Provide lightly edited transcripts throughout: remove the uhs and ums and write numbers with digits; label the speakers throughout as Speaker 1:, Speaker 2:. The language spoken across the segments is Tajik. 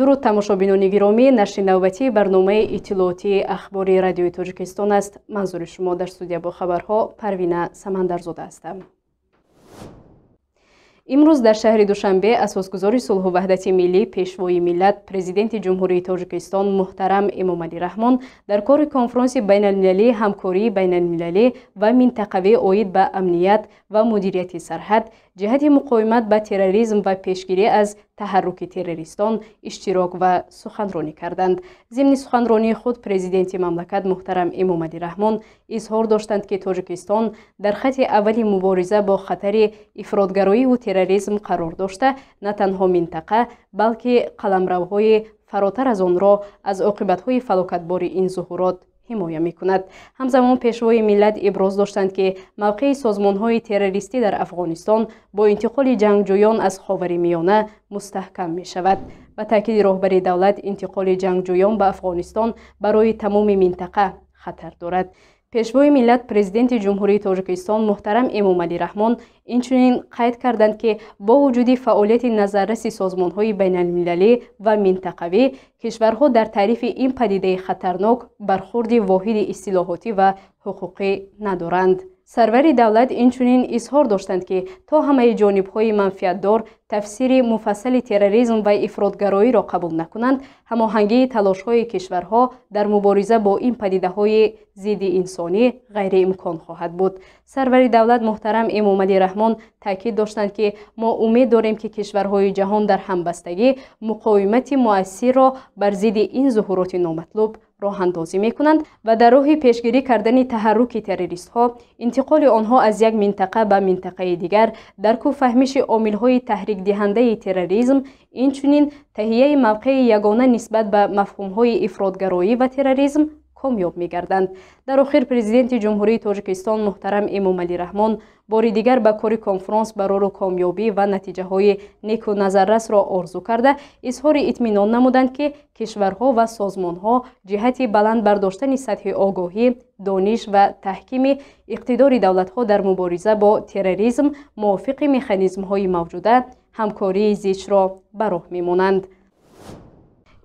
Speaker 1: Дуруд, тамошобинони гиромӣ. Нашри навбатии барномаи иттилоотии Ахбори Радиои Тоҷикистон аст. Манзури шумо дар студия бо хабарҳо Парвина Самандарзода ҳастам. Имрӯз дар шаҳри Душанбе асосгузори сулҳу ваҳдати миллӣ, Пешвои миллат, Президенти Ҷумҳурии Тоҷикистон муҳтарам Эмомалӣ Раҳмон дар кори конфронси байналмилалии ҳамкории байналмилалӣ ва минтақавӣ оид ба амният ва мудирияти сарҳад ҷиҳати муқовимат ба терроризм ва пешгирӣ аз таҳарруки террористон иштирок ва суханронӣ карданд. Зимни суханронии худ президенти мамлакат муҳтарам Эмомалӣ Раҳмон изҳор доштанд, ки Тоҷикистон дар хати аввали мубориза бо хатари ифротгароиву терроризм қарор дошта, на танҳо минтақа, балки қаламравҳои фаротар аз онро аз оқибатҳои фалокатбори ин зуҳурот ҳимоя мекунад. Ҳамзамон Пешвои миллат иброз доштанд, ки мавқеи созмонҳои террористӣ дар Афғонистон бо интиқоли ҷангҷӯён аз Ховари Миёна мустаҳкам мешавад. Ба таъкиди роҳбари давлат, интиқоли ҷангҷӯён ба Афғонистон барои тамоми минтақа хатар дорад. Пешвои миллат, Президенти Ҷумҳурии Тоҷикистон муҳтарам Эмомалӣ Раҳмон инчунин қайд карданд, ки бо вуҷуди фаъолияти назарраси созмонҳои байналмилалӣ ва минтақавӣ, кишварҳо дар таърифи ин падидаи хатарнок бархурди воҳиди истилоҳотӣ ва ҳуқуқӣ надоранд. Сарвари давлат инчунин изҳор доштанд, ки то ҳамаи ҷонибҳои манфиатдор тафсири муфассали терроризм ва ифротгароиро қабул накунанд, ҳамоҳангии талошҳои кишварҳо дар мубориза бо ин падидаҳои зидди инсонӣ ғайриимкон хоҳад буд. Сарвари давлат муҳтарам Эмомалӣ Раҳмон таъкид доштанд, ки мо умед дорем, ки кишварҳои ҷаҳон дар ҳамбастагӣ муқовимати муассирро бар зидди ин зуҳуроти номатлуб роҳандозӣ мекунанд ва дар роҳи пешгирӣ кардани таҳарруки террористҳо, интиқоли онҳо аз як минтақа ба минтақаи дигар, дарку фаҳмиши омилҳои таҳрикдиҳандаи терроризм, инчунин таҳияи мавқеи ягона нисбат ба мафҳумҳои ифротгароӣ ва терроризм комёб мегарданд. Дар охир Президенти Ҷумҳурии Тоҷикистон муҳтарам Эмомалӣ Раҳмон бори дигар ба кори конфронс барору комёбӣ ва натиҷаҳои неку назаррасро орзу карда, изҳори итминон намуданд, ки кишварҳо ва созмонҳо ҷиҳати баланд бардоштани сатҳи огоҳӣ, дониш ва таҳкими иқтидори давлатҳо дар мубориза бо терроризм мувофиқи механизмҳои мавҷуда ҳамкории зичро ба роҳ мемонанд.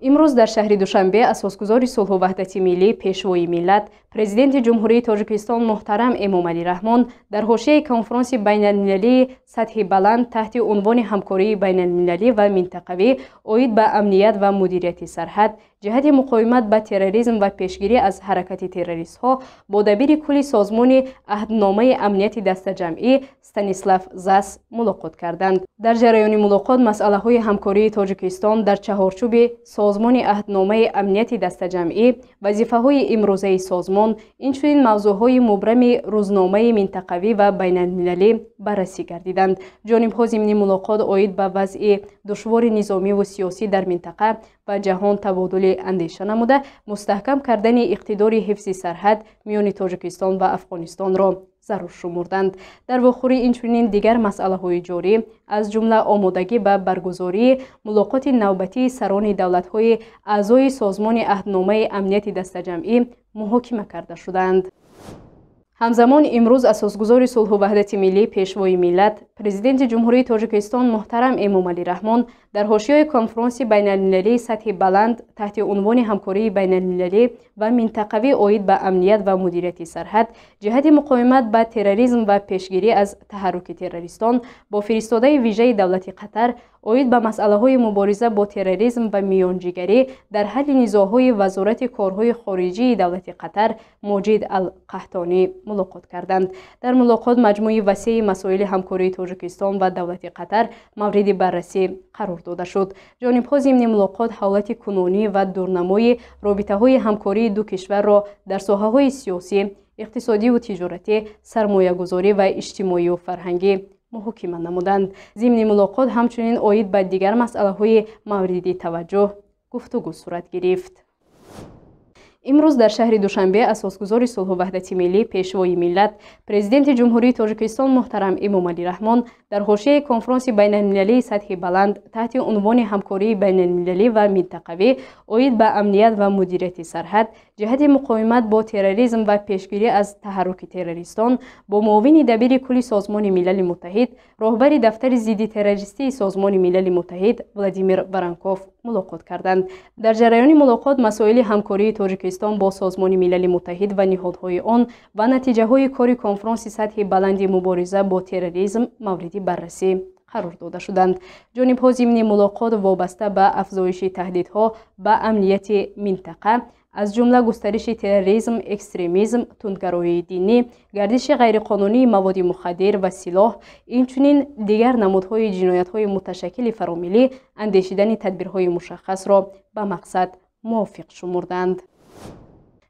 Speaker 1: Имрӯз дар шаҳри Душанбе асосгузори сулҳу ваҳдати миллӣ, Пешвои миллат, Президенти Ҷумҳурии Тоҷикистон муҳтарам Эмомалӣ Раҳмон дар ҳошияи конфронси байналмилалии сатҳи баланд таҳти унвони ҳамкории байналмилалӣ ва минтақавӣ оид ба амният ва мудирияти сарҳад ҷиҳати муқовимат ба терроризм ва пешгирӣ аз ҳаракати террористҳо бо дабири кулли Созмони Аҳдномаи амнияти дастаҷамъӣ Станислав Зас мулоқот карданд. Дар ҷараёни мулоқот масъалаҳои ҳамкории Тоҷикистон дар чаҳорчӯби Созмони Аҳдномаи амнияти дастаҷамъӣ, вазифаҳои имрӯзаи созмон, инчунин мавзӯъҳои мубрами рӯзномаи минтақавӣ ва байналмилалӣ баррасӣ гардиданд. Ҷонибҳо зимни мулоқот оид ба вазъи душвори низомиву сиёсӣ дар минтақа ва ҷаҳон табодули андеша намуда, мустаҳкам кардани иқтидори ҳифзи сарҳад миёни Тоҷикистон ва Афғонистонро зарур шумурданд. Дар вохӯрӣ инчунин дигар масъалаҳои ҷорӣ, аз ҷумла омодагӣ ба баргузории мулоқоти навбатии сарони давлатҳои аъзои Созмони Аҳдномаи амнияти дастаҷамъӣ муҳокима карда шуданд. Ҳамзамон имрӯз асосгузори сулҳу ваҳдати миллӣ, Пешвои миллат, Президенти Ҷумҳурии Тоҷикистон муҳтарам Эмомалӣ Раҳмон дар ҳошияи конфронси байналмилалии сатҳи баланд таҳти унвони ҳамкории байналмилалӣ ва минтақавӣ оид ба амният ва мудирияти сарҳад ҷиҳати муқовимат ба терроризм ва пешгирӣ аз таҳарруки террористон бо фиристодаи вижаи давлати Қатар оид ба масъалаҳои мубориза бо терроризм ва миёнҷигарӣ дар ҳалли низоъҳои Вазорати корҳои хориҷии давлати Қатар Моҷид Алқаҳтонӣ мулоқот карданд. Дар мулоқот маҷмӯи васеи масоили ҳамкории Тоҷикистон ва давлати Қатар мавриди баррасӣ қарор дода шуд. Ҷонибҳо зимни мулоқот ҳолати кунунӣ ва дурнамои робитаҳои ҳамкории ду кишварро дар соҳаҳои сиёсӣ, иқтисодиву тиҷоратӣ, сармоягузорӣ ва иҷтимоию фарҳангӣ муҳокима намуданд. Зимни мулоқот ҳамчунин оид ба дигар масъалаҳои мавриди таваҷҷӯҳ гуфтугӯ сурат гирифт. Имрӯз дар шаҳри Душанбе асосгузори сулҳу ваҳдати миллӣ, Пешвои миллат, Президенти Ҷумҳурии Тоҷикистон муҳтарам Эмомалӣ Раҳмон дар ҳошияи конфронси байналмилалии сатҳи баланд таҳти унвони ҳамкории байналмилалӣ ва минтақавӣ оид ба амният ва мудирияти сарҳад ҷиҳати муқовимат бо терроризм ва пешгирӣ аз таҳарруки террористон бо муовини дабири кулли Созмони Милали Муттаҳид, роҳбари дафтари зидди террористии Созмони Милали Муттаҳид Владимир Воронков мулоқот карданд. Дар ҷараёни мулоқот масоили ҳамкории Тоҷикистон бо Созмони Милали Муттаҳид ва ниҳодҳои он ва натиҷаҳои кори конфронси сатҳи баланди мубориза бо терроризм мавриди баррасӣ қарор дода шуданд. Ҷонибҳо зимни мулоқот вобаста ба афзоиши таҳдидҳо ба амнияти минтақа, аз ҷумла густариши терроризм, экстремизм, тундгароии динӣ, гардиши ғайриқонунии маводи мухаддир ва силоҳ, инчунин дигар намудҳои ҷиноятҳои муташаккили фаромиллӣ андешидани тадбирҳои мушаххасро ба мақсад мувофиқ шумурданд.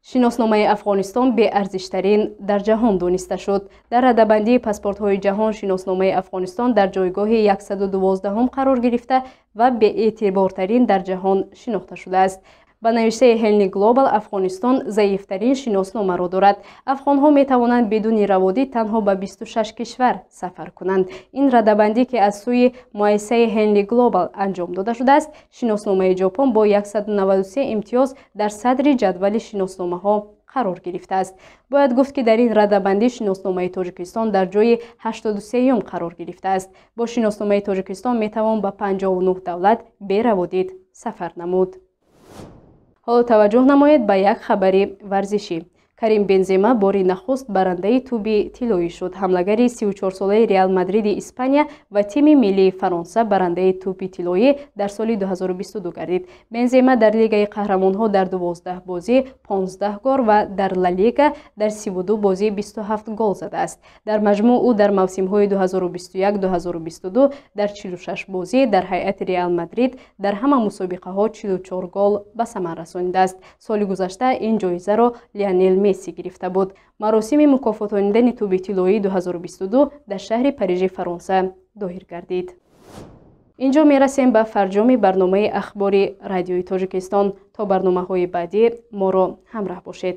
Speaker 1: Шиносномаи Афғонистон беарзиштарин дар ҷаҳон дониста шуд. Дар радабандии паспортҳои ҷаҳон шиносномаи Афғонистон дар ҷойгоҳи 112 қарор гирифта ва беэътибортарин дар ҷаҳон шинохта шудааст. Ба навиштаи Ҳелни Глобал, Афғонистон заифтарин шиносномаро дорад. Афғонҳо метавонанд бидуни раводид танҳо ба 26 кишвар сафар кунанд. Ин радабандӣ, ки аз сӯи муассисаи Ҳелни Глобал анҷом дода шудааст, шиносномаи Ҷопон бо 193 имтиёз дар садри ҷадвали шиносномаҳо қарор гирифтааст. Бояд гуфт, ки дар ин радабандӣ шиносномаи Тоҷикистон дар ҷои 83-юм қарор гирифтааст. Бо шиносномаи Тоҷикистон метавон ба 59 давлат бераводид сафар намуд. Ҳоло таваҷҷӯҳ намоед ба як хабари варзишӣ. Карим Бензема бори нахуст барандаи тӯби тиллоӣ шуд. Ҳамлагари 34-солаи Реал Мадриди Испания ва тими миллии Фаронса барандаи тӯби тиллоӣ дар соли 2022 гардид. Бензема дар Лигаи қаҳрамонҳо дар 12 бозӣ 15 гол ва дар Ла Лига дар 32 бозӣ 27 гол задааст. Дар маҷмӯъ ӯ дар мавсимҳои 2021-2022 дар 46 бозӣ дар ҳайати Реал Мадрид дар ҳама мусобиқаҳо 44 гол ба самар расонидааст. Соли гузашта ин ҷоизаро Лионел Месси гирифта буд. Маросими мукофотонидани тӯби тиллоии 2022 дар шаҳри Парижи Фаронса доир гардид. Инҷо мерасем ба фарҷоми барномаи ахбори Радиои Тоҷикистон. То барномаҳои баъдӣ моро ҳамраҳ бошед.